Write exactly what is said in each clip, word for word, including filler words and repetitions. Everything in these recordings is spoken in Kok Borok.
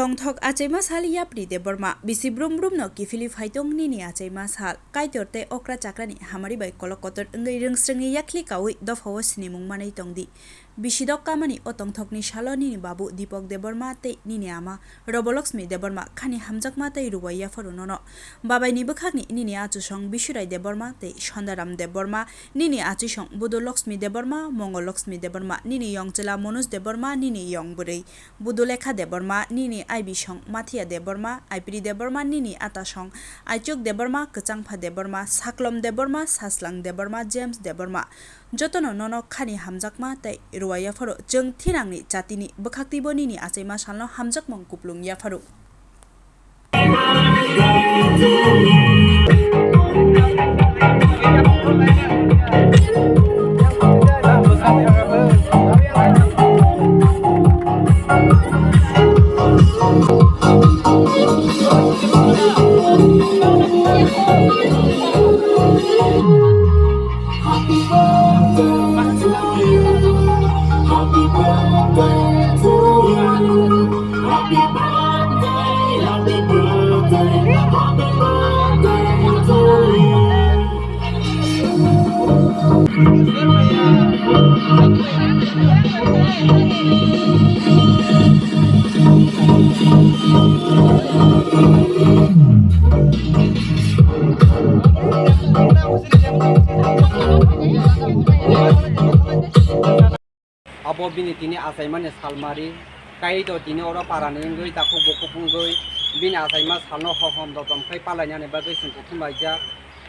Tongthok achaima sal yapri Debbarma, bisi brum brum no kiphilwi phaitong nini achaima sal, Kaitor tei okra chakrani hamari bai kolok kotor wngwi rwngsrwngni yakhli kaui dophao sinimung manwi tongdi. Bisidok kamani o tongthokni salo nini babu Dipok Debbarma tei nini ama Roboloksmi Debbarma khani hamjakma tei rubai yapharu nono. Babaini bwkhakni nini achusong Bisurai Debbarma tei Sondaram Debbarma, nini achisong Budu Loksmi Debbarma, Mongol Loksmi Debbarma, nini yong chwla Manoj Debbarma, nini yong bwrwi Budu Lekha Debbarma, nini aibisong Mathiya Debbarma, aipri Debbarma, nini atasong Aichuk Debbarma, Kwchangpha Debbarma, Saklom Debbarma, Saslang Debbarma, James Debbarma. Jotono nono khani hamjakma tei ruwa yapharo chwng thinangni jatini bwkhaktibo nini achaima salno hamjakmung kuplung yapharo. Abo bini tini achaimani salmari, Kaitor tini oro parani wngwi takhuk bukhuk wngwi bini achaima salno hohom dotom khai palainani bagwi chwng kuthum laijak.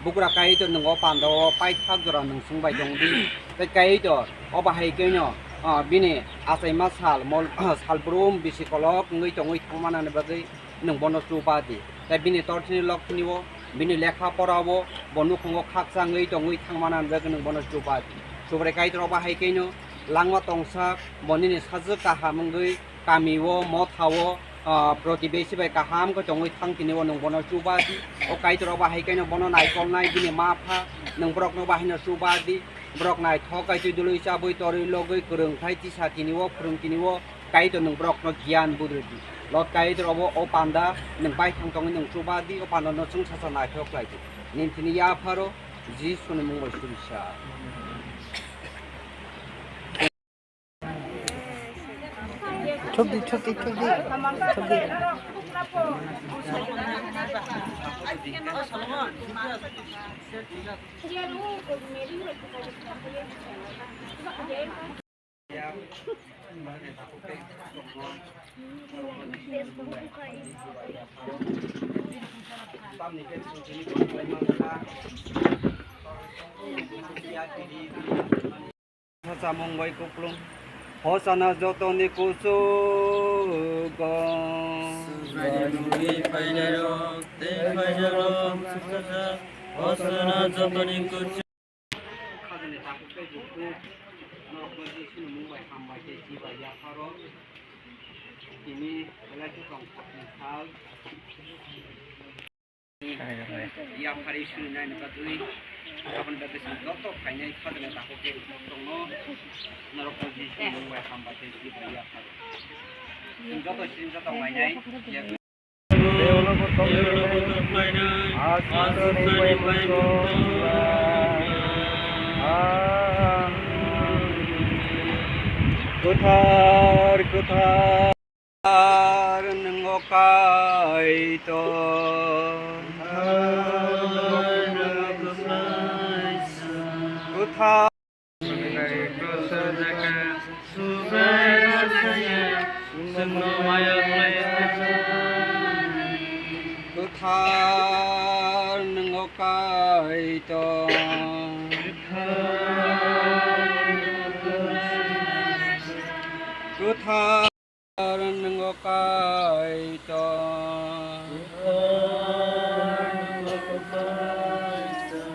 Bugra Kaitor nwng o pandao paithak jora nwng chwngbai tongdi. Tei Kaitor o bahai khaino, ah, bini achaima sal mol, sal brum bisi kolok wngwi tongwi thangmanani bagwi nwng bono chuba di. Tei bini torthini lokthini o, bini lekha pora o, bo nukhungo khakchangwi tongwi thangmanani bagwi nwng bono chuba di. Subrai Kaitor o bahai khaino langma tongsa, bo nini sajwk kaham wngwi kami o, motha o, ah, protibesi bai kaham khe tongwi thang tini o nwng bono chuba di. O Kaitor o bahai khaino bono naikolnai bini ma pha, nwng borokno bahaino chuba di. Borok naithok kai twi dului chabwi torwi logwi kwrwng khai tisa tini o, phwrwng tini o, Kaitor nwng borokno giyan budri di. Lot Kaitor obo o panda nwng baithang tongwi nwng chuba di, o panda no chwng sacha naithok khlai di. Nini tini yapharo Jisuni mung bai suri sa. Thuk di, thuk di, thuk di, thuk di. Samung bai kuplung. Hosana jotoni kuchugo. Subraini mungwi phainairok tei phainairok sukhajak. Hosana jotoni kuchuk. Khajani takhuk tei bukhuk norokno Jisuni mung bai hambai tei chibai yapharo. Tini belai khe tong khokni sal. Yaphari suni nai nokha twi. Aboni bagwi chwng joto phainai khajani takhuk tei bukhuk tongno. Norokno Jisuni mung bai hambai tei chibai yapharo. Chwng joto sini joto mainai. Kwthar, kwthar nwng o Kaitor. Kwthar. Kwthar nwng o Kaitor. Kwthar nwng o Kaitor.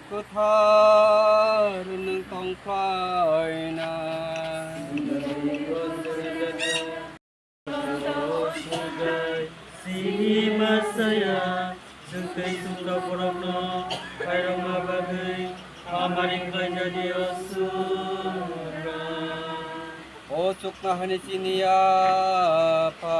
Kwthar nwng tong phainai. Sini masaya, swkei chwngno borokno khairokma bagwi hamari khlaijadi o Sura. O chuknohani chini Apha.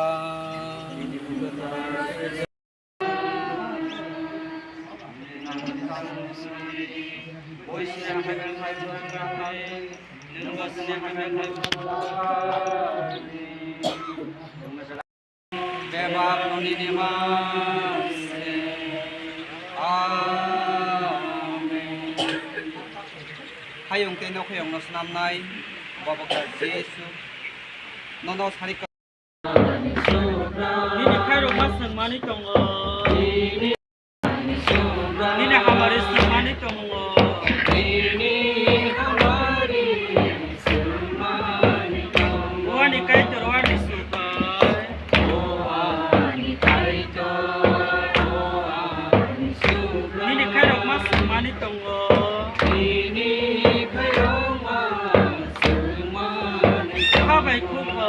Bebak nini nima se. Amen. Hayung tei nokhayung no swnamnai Baba Jisu nono sari. Nini khairokma swngmani tongo. Nini hamari swngmani tongo. O ani Kaitor, o ani Subai. Nini khairokma swngmani tongo. Kha bai khupo.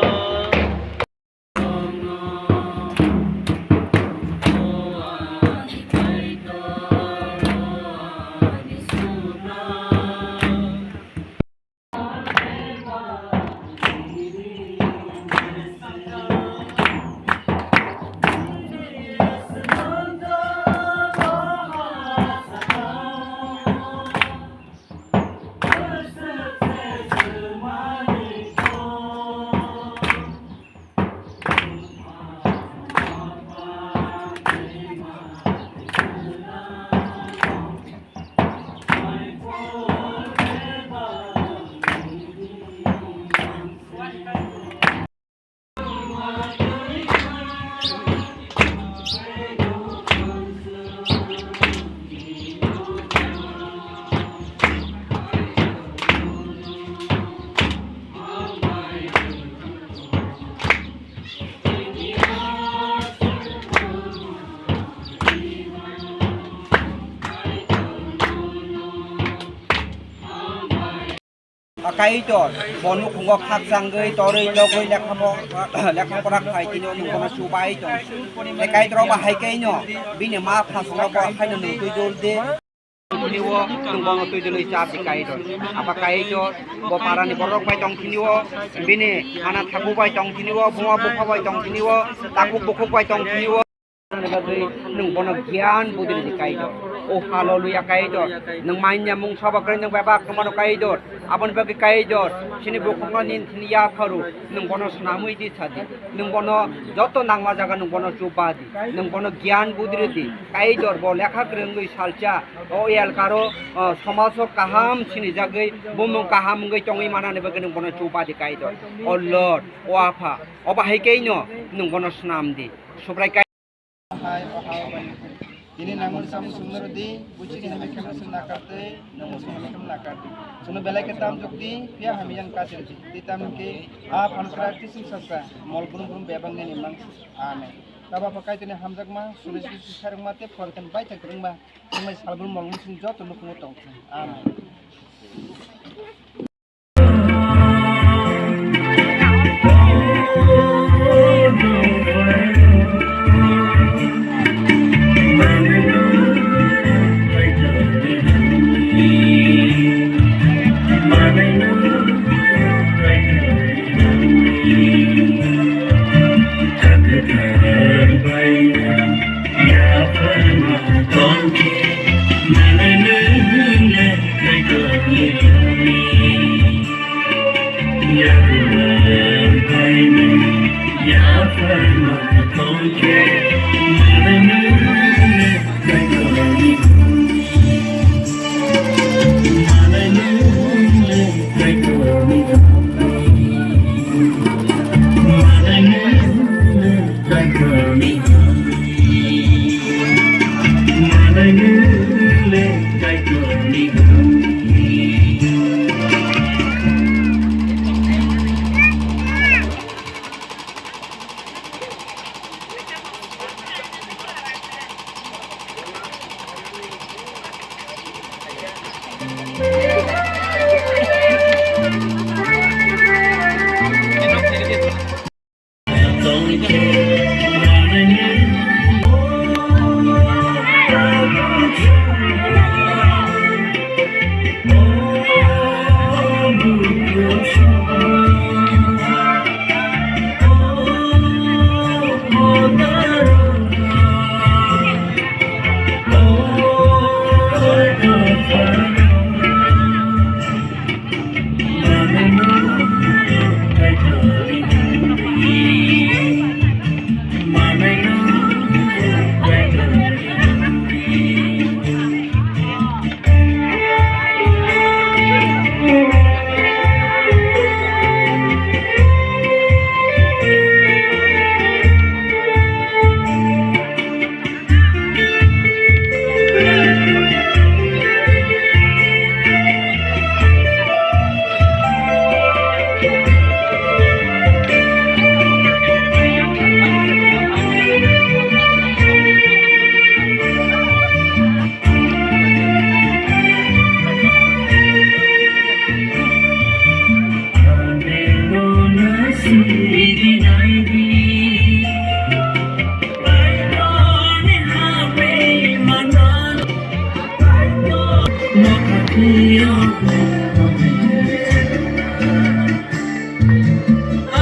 Kaitor, bo nukhungo khakchangwi torwi logwi lekha po-, lekha pora khai tini o nwng bono chubai tong. Tei Kaitor bo hai khe no bini ma phasaino bo haino nwng twi dul di. Tini o nwng bono twi dulwi chap di Kaitor. Apa Kaitor, bo parani borok bai tong tini o, bini ana thaku bai tong tini o, buma bupha bai tong tini o, takhuk bukhuk bai tong tini o. Ani bagwi nwng bono giyan budi ridi Kaitor. O hallelujah Kaitor. Nwng manya mung saba kwrwi nwng bebak kwmano Kaitor. Aboni bagwi Kaitor. Chini bukhukno nini thini yapharu. Nwng bono swnamwi di sadi. Nwng bono joto nangma jaga nwng bono chuba di. Nwng bono giyan budi ridi. Kaitor bo lekha kwrwngwi salcha. O elkaro, o somajo kaham sinijagwi bumung kaham wngwi tongwi manani bagwi nwng bono chuba di Kaitor. O Lord, o Apha. Obo hai khe no nwng bono swnam di. Subrai Kaitor. Hai, o ha, o bai. Tini nangmani samung chwngno rw di, buchini hamya khe no chwng nakar twi, nwng chwng hamya khe no nakar di. Chwngno belai khe tam jok di, phiya hamya yang kachir di. Tei tamni khe a phan kra tising sasa, mol brum brum bebak nini mang. Amen. Taba pa Kaitorni hamjakma, suri suri sarwngma tei phwrwng khe bai thang kwrwngma, chwngmai salbrum mol brum chwng joto nukhungo tong thung. Amen.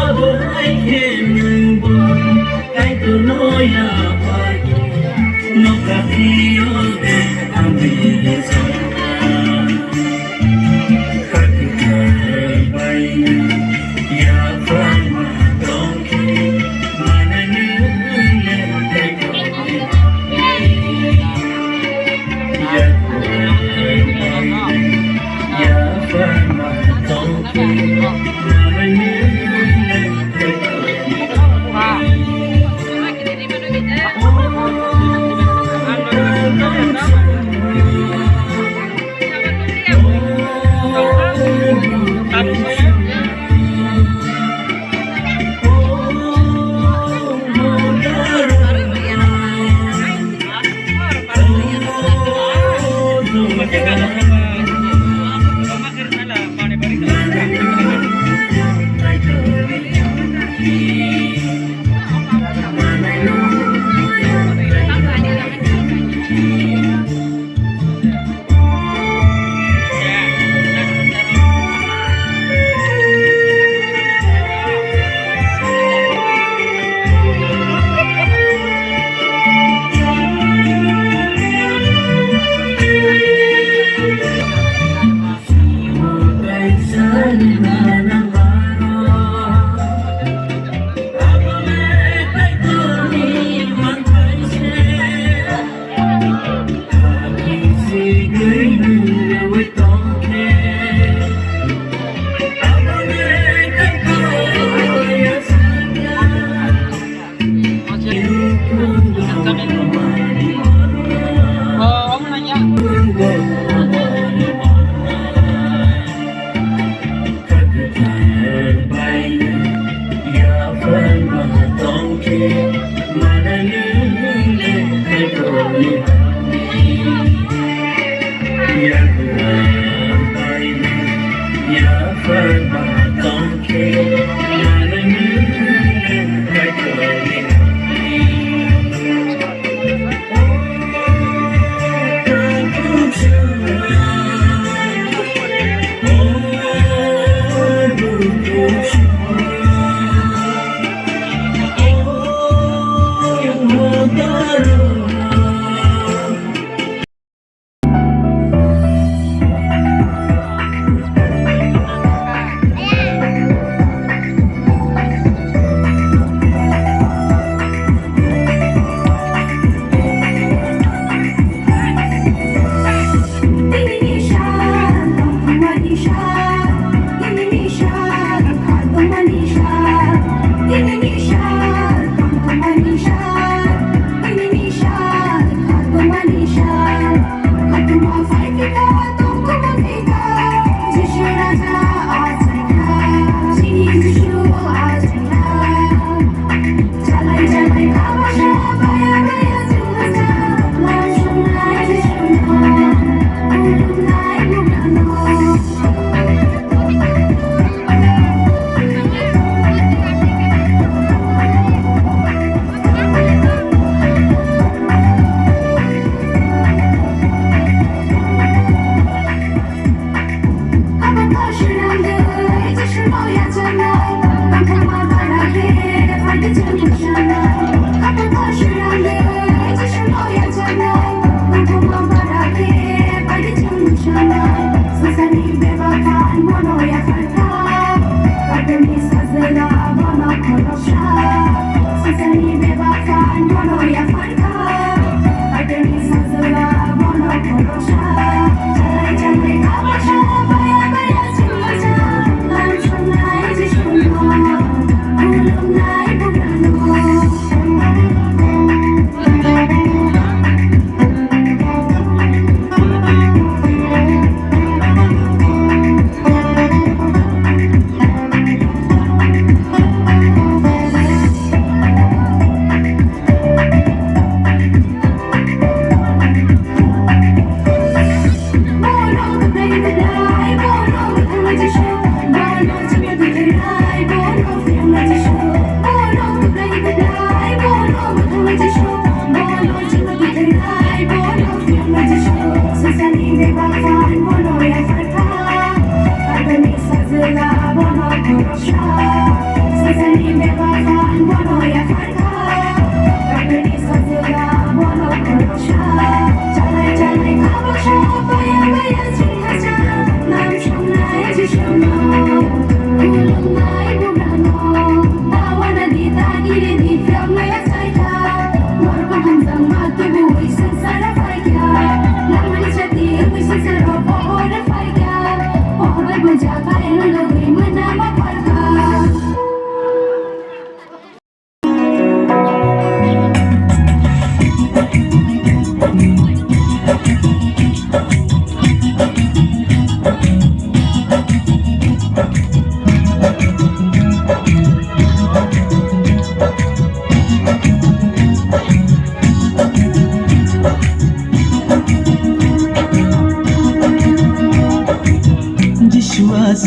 Abo hai khe nwng bo Kaitorno yapha khe nokha phiyok de amri jora. Kha kwthar bai yapharma tong khe manwi nwng le Kaitorni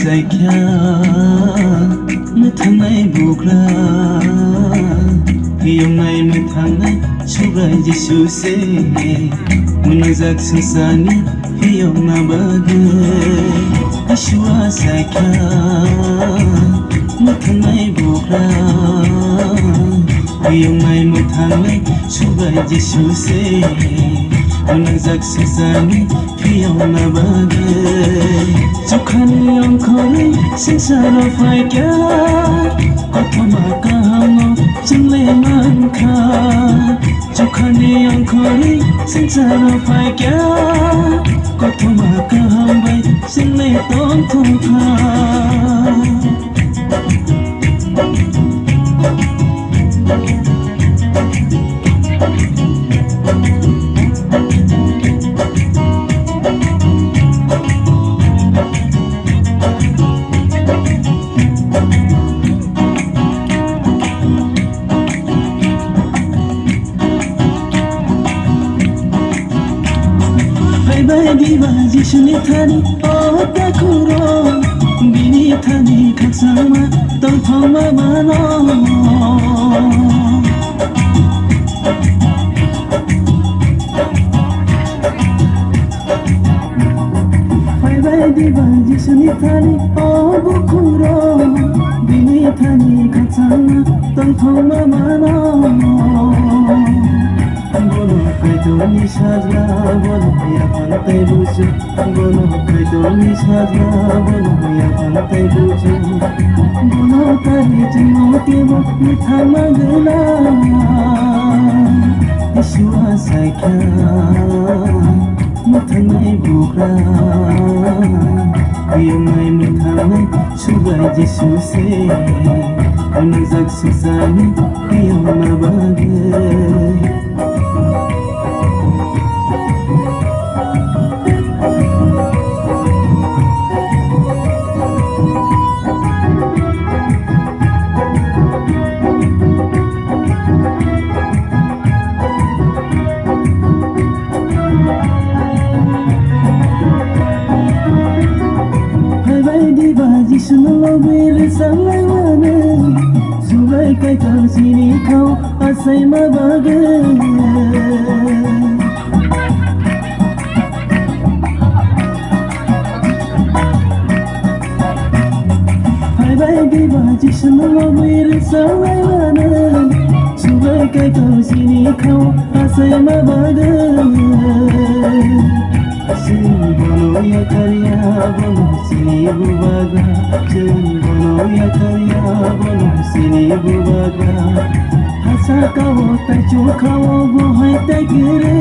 Saikha mwthangnai bugra, phiyongnai mwthangnai Subrai Jisu se. Mwnajak swngcharni phiyongna bagwi Jisua saikha mwthangnai bugra, phiyongnai mwthangnai Subrai Jisu se. Mwnajak swngcharni phiyongna bagwi Chukhani ongkhorwi swngcharo phaikha, kothoma kahamno chwnglai mankha. Chukhani ongkhorwi swngcharo phaikha, kothoma kaham bai chwnglai tongthokha. Phaibai diba Jisuni thani, o takhuk rok, bini thani khakchangma tongthokma mano. Phaibai diba Jisuni thani, o bukhuk rok, bini thani khakchangma tongthokma mano. Bono Kaitorni sajla, bono yaphang tei buchung. Bono Kaitorni sajla, bono yaphang tei buchung. Bono tari chwngno kebo mwthangma gwnang. Jisua saikha mwthangnai bugra, phiyongnai mwthangnai Subrai Jisu se. Mwnajak swngcharni phiyongna bagwi. Phaibai diba Jisuni lobwi rwchapnai mani, Subrai Kaitor chini khao achaima bagwi. Phaibai diba Jisuni lobwi rwchapnai mani, Subrai Kaitor chini khao achaima bagwi. Chwng bono yakarya, bono chini bubagra. Chwng bono yakarya, bono chini bubagra. Hasa kao tei chukha o bo hai tei kwrwi.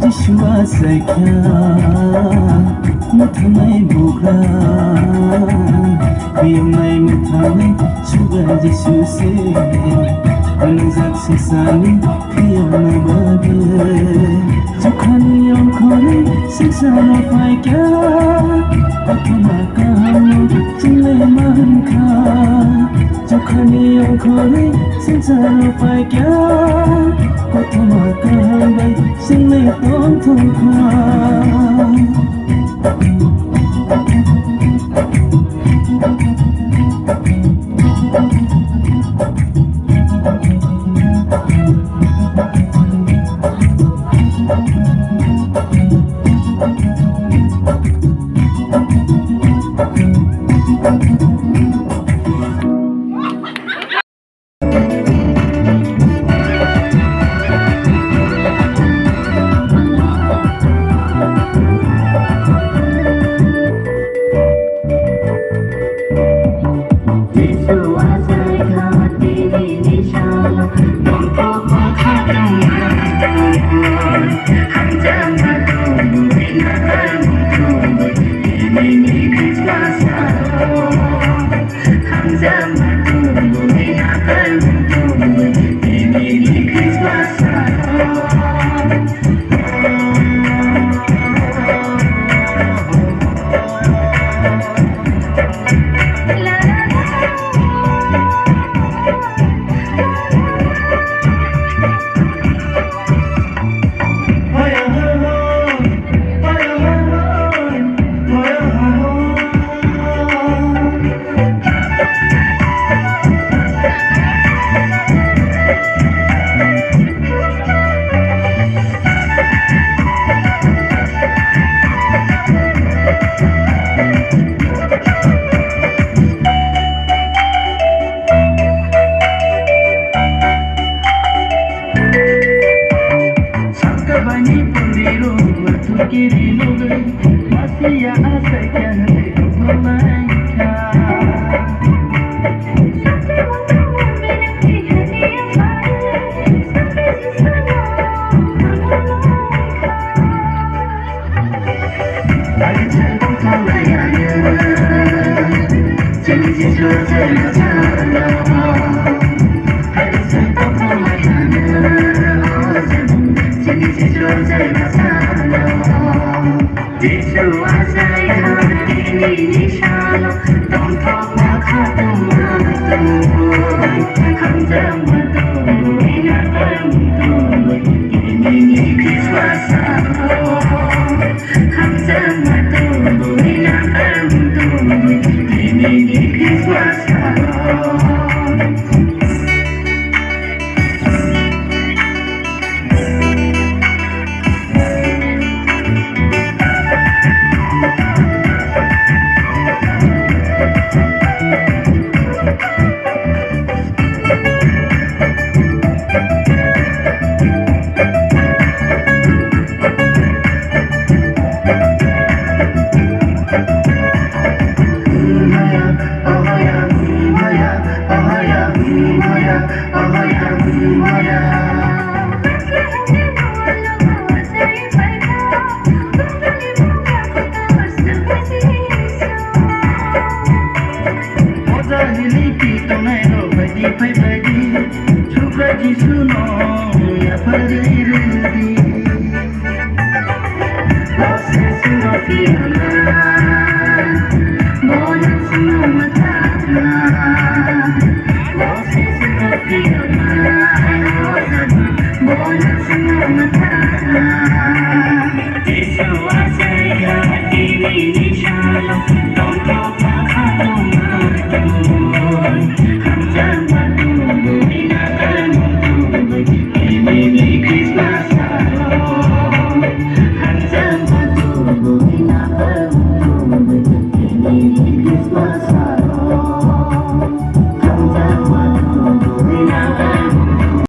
Jisua saikha mwthangnai bugra, phiyongnai mwthangnai Subrai Jisu se. Mwnajak swngcharni phiyongna bagwi. Chukhani ongkhorwi swngcharo phaikha, kothoma kahamno chwnglai mankha. Chukhani ongkhorwi swngcharo phaikha, kothoma kaham bai chwnglai tongthokha.